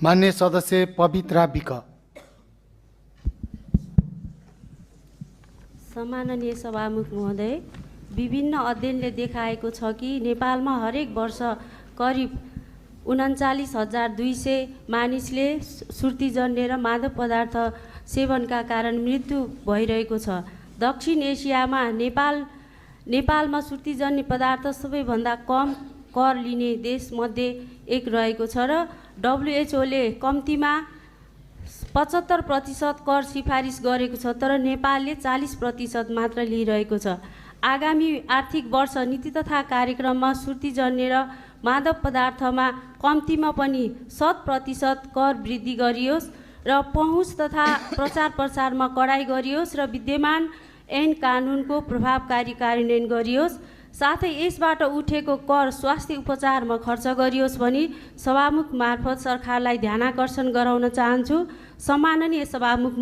मान्य सदस्य पवित्रा विक। सम्माननीय सभामुख महोदय, विभिन्न अध्ययनले देखाएको छ कि नेपालमा हरेक वर्ष करिब 39,200 मानिसले सुर्तीजन्य र मादक पदार्थ सेवनका कारण मृत्यु भइरहेको छ। दक्षिण एसियामा नेपालमा सुर्तीजन्य पदार्थ सबैभन्दा कम कर लिने देशमध्ये एक रहेको छ र WHO ले कम्तीमा 75% कर सिफारिस गरेको छ, तर नेपालले 40% मात्र लिइरहेको छ। आगामी आर्थिक वर्ष नीति तथा कार्यक्रममा सुर्तीजन्य र मादक पदार्थमा कम्तीमा पनि 100% कर वृद्धि गरियोस् र पहुँच तथा प्रचार प्रसारमा कडाई गरियोस् र विद्यमान ऐन कानुनको प्रभावकारी कार्यान्वयन गरियोस्। साथै यसबाट उठेको कर स्वास्थ्य उपचारमा खर्च गरियोस् भनी सभामुख मार्फत सरकारलाई ध्यानाकर्षण गराउन चाहन्छु। सम्माननीय सभामुख